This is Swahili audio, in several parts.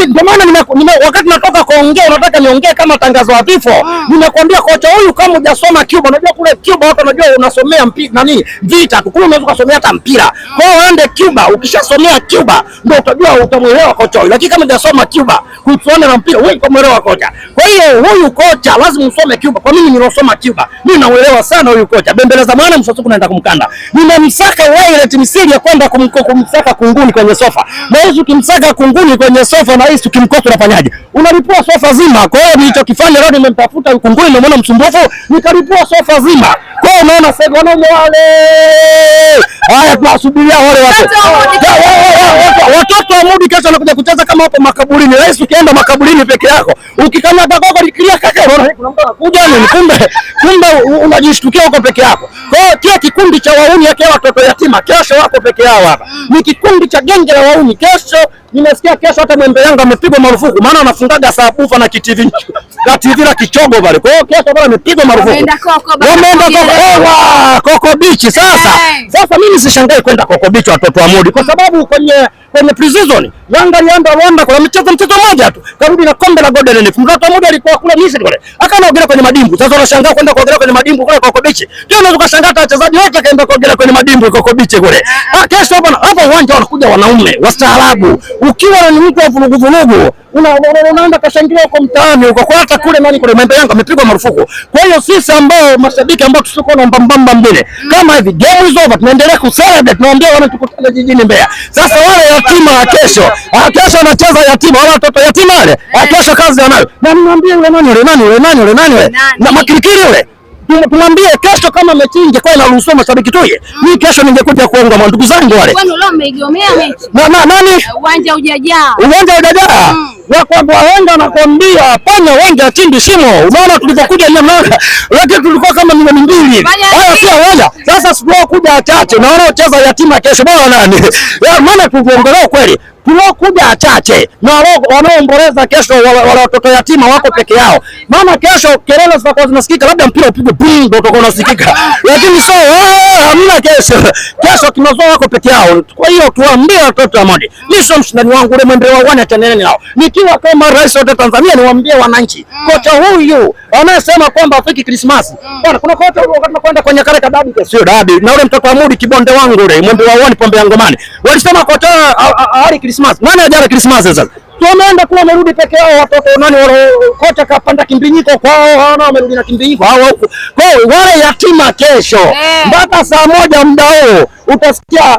Ndio maana wakati natoka kuongea, unataka niongee kama tangazo la vifo. Nimekwambia kocha huyu kama hujasoma Cuba, unajua kule Cuba watu wanajua unasomea mpira nani vita tu. Kule unaweza kusomea hata mpira. Kwa hiyo uende Cuba, ukishasomea Cuba ndio utajua utamuelewa kocha huyu. Lakini kama hujasoma Cuba, kutuona na mpira, wewe kumuelewa kocha. Kwa hiyo huyu kocha lazima usome Cuba. Kwa mimi nilosoma Cuba, mimi nauelewa sana huyu kocha. Bembeleza mwana msosuku naenda kumkanda. Nimemsaka Wailet Misiri ya kwenda kumsaka kunguni kwenye sofa. Na hizi ukimsaka kunguni kwenye sofa na hizi ukimkosa unafanyaje? Unalipua sofa zima. Kwa hiyo nilichokifanya leo nimemtafuta kunguni, nimeona msumbufu, nikalipua sofa zima. Kwa hiyo unaona sasa wanaume wale. Haya tunasubiria wale watoto. Watoto wa Mudi kesho wanakuja kucheza kama hapo makaburini. Rais ukienda makaburini peke yako, ukikanyaga gogo likilia kaka, unaona kuna mtu anakuja nini? Kumbe unajishtukia huko peke yako. Kwa hiyo kile kikundi cha wauni yake watoto yatima kesho wako peke yao hapa. Ni kikundi cha genge la wauni kesho. Nimesikia kesho hata mwembe Yanga amepigwa marufuku, maana wanafungaga sabufa na kitv na TV la kichogo pale. Kwa hiyo kesho bwana amepigwa marufuku. Wameenda Koko bana. Wameenda Koko, ewa, Koko Beach sasa. Sasa mimi sishangai kwenda Koko Beach watoto wa Mudi kwa sababu kwenye pre-season Yanga alienda Rwanda kwa mchezo mmoja tu. Karudi na kombe la Golden Leaf. Mtoto wa Mudi alikuwa kule Misri kule. Akaenda kwenye madimbu. Sasa unashangaa kwenda kuogelea kwenye madimbu kule Koko Beach. Pia unaweza ukashangaa hata wachezaji wote kaenda kuogelea kwenye madimbu Koko Beach kule. Ah, kesho bwana hapa uwanja wanakuja wanaume wastaarabu. Ukiwa ni mtu wa vurugu vurugu unaenda kashangilia huko mtaani huko kwa hata kule nani kule Mwembe Yanga amepigwa marufuku. Kwa hiyo sisi ambao mashabiki ambao tusiko na mbambamba mbele kama hivi game is over, tunaendelea ku celebrate, tunaambia wana tukutane jijini Mbeya. Sasa wale yatima wa kesho, kesho wanacheza yatima, wale watoto yatima wale, kesho kazi wanayo. Na nimwambie yule nani yule nani yule nani yule nani yule na makirikiri yule tumwambie kesho kama mechi ingekuwa inaruhusiwa mashabiki tuye, mimi kesho ningekuja kuunga mwa ndugu zangu wale. Kwani leo mmeigomea mechi? Na nani? Uwanja hujajaa. Uwanja hujajaa. Ya kwamba wahenga nakwambia panya wengi achimbi shimo. Unaona tulipokuja nyama lakini tulikuwa kama milioni 2. Haya sio uwanja. Sasa sio kuja wachache. Na wanaocheza yatima kesho bwana nani? Ya maana tuongelee kweli. Tuliokuja wachache na wanaoomboleza kesho wale watoto yatima wako peke yao. Maana kesho kelele zitakuwa zinasikika, labda mpira upigwe boom ndio utakuwa unasikika. Lakini sio hamna kesho. Kesho tunazoa wako peke yao. Kwa hiyo tuambie watoto wa Modi, mimi sio mshindani wangu ule mwembe wa wana achaneni nao. Nikiwa kama rais wa Tanzania niwaambie wananchi, kocha huyu anayesema kwamba afiki Christmas. Bwana kuna kocha huyu wakati tunakwenda kwenye kale kadabi sio dabi. Na ule mtoto wa Mudi kibonde wangu ule mwembe wa wani pombe ya ngomani. Walisema kocha hali Christmas. Nani hajala Christmas sasa? Tumeenda kule wamerudi peke yao watoto nani wale kocha kapanda kimbinyiko kwao, hawana wamerudi na kimbinyiko hao huko. Kwa hiyo wale yatima kesho mpaka saa 1 muda huo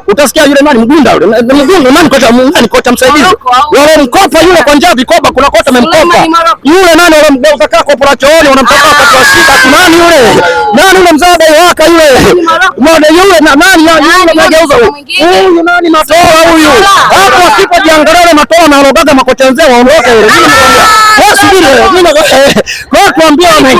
utasikia yule nani Mgunda yule Mgunda nani kocha nani kocha msaidizi wale mkopa yule kwa njia vikoba, kuna kocha amemkopa yule nani wale mgeuza kako kopo la chooni wanamtoka wakati wa shida nani yule nani yule mzee waka yule mwana yule na nani yule mageuza huyu nani Matola huyu hapo asipojiangalia Matola na alogaga makocha wenzao waondoke yule. Mimi nakwambia wewe subiri wewe, mimi nakwambia kwa hiyo tuambie wananchi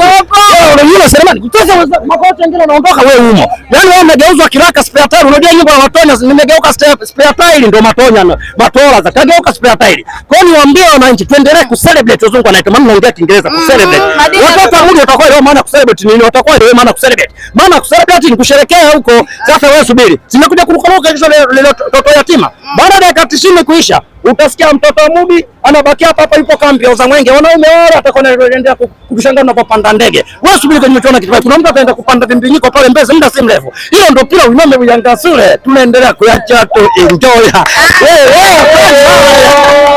wewe yule Selemani sasa makocha wengine wanaondoka wewe umo. Yaani wewe umegeuzwa kiraka spare tire. Unajua nyumba ya Matonya nimegeuka spare tire ndio Matonya na Matola za kageuka spare tire. Kwa hiyo niwaambie wananchi tuendelee ku celebrate, wazungu wanaita maana naongea Kiingereza ku celebrate. Watoto wa Mudi watakuwa leo maana ku celebrate nini? Watakuwa leo maana ku celebrate. Maana ku celebrate ni kusherehekea huko. Sasa wewe subiri. Zinakuja kurukaruka kesho leo toto yatima. Baada ya dakika 90 kuisha utasikia mtoto wa Mudi anabaki hapa hapa yupo kambi ya Uzamwenge. Wanaume wale watakuwa wanaendelea kukushangaa unapopanda ndege. Wewe subiri kwenye michuano kitu. Kuna mtu ataenda kupanda vimbinyiko pale Mbezi muda si mrefu. Hilo ndio pila uinome Yanga sule. Tunaendelea kuacha tu enjoy. Wewe wewe.